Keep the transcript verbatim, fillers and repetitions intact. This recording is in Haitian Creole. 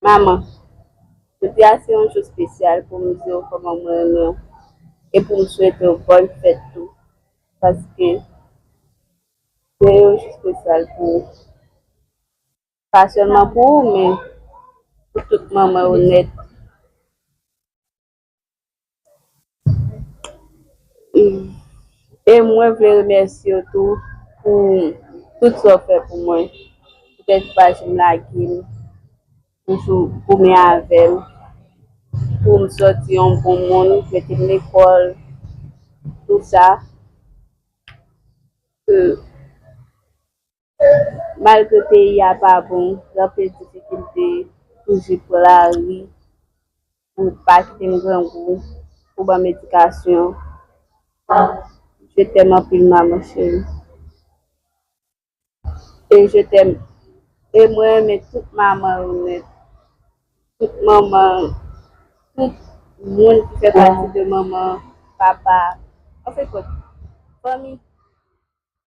Manman, jodi a se yon jou espesyal pou m di w kòman mwen renmen w e pou m swete w bòn fèt tou. Paske se yon jou espesyal pou ou. Pa sèlman pou ou, men pou tout manman yo nèt. E mwen vle remèsye w tou pou tout sa w fè pou mwen. Poutèt ou pa janm lage m, toujou goumen avè m, pou m sòti yon bon moun, mete m lekòl, tou sa. E malgre peyi a pa bon, gen anpil difikilte, toujou pran lari, pou pa kite m grangou, pou ban m edikasyon. Je t'aime anpil, manman cheri. E je t'aime. E mwen renmen tout manman yo nèt. Tout manman, tout moun ki fè pati de manman, papa. Anfen, tout fanmi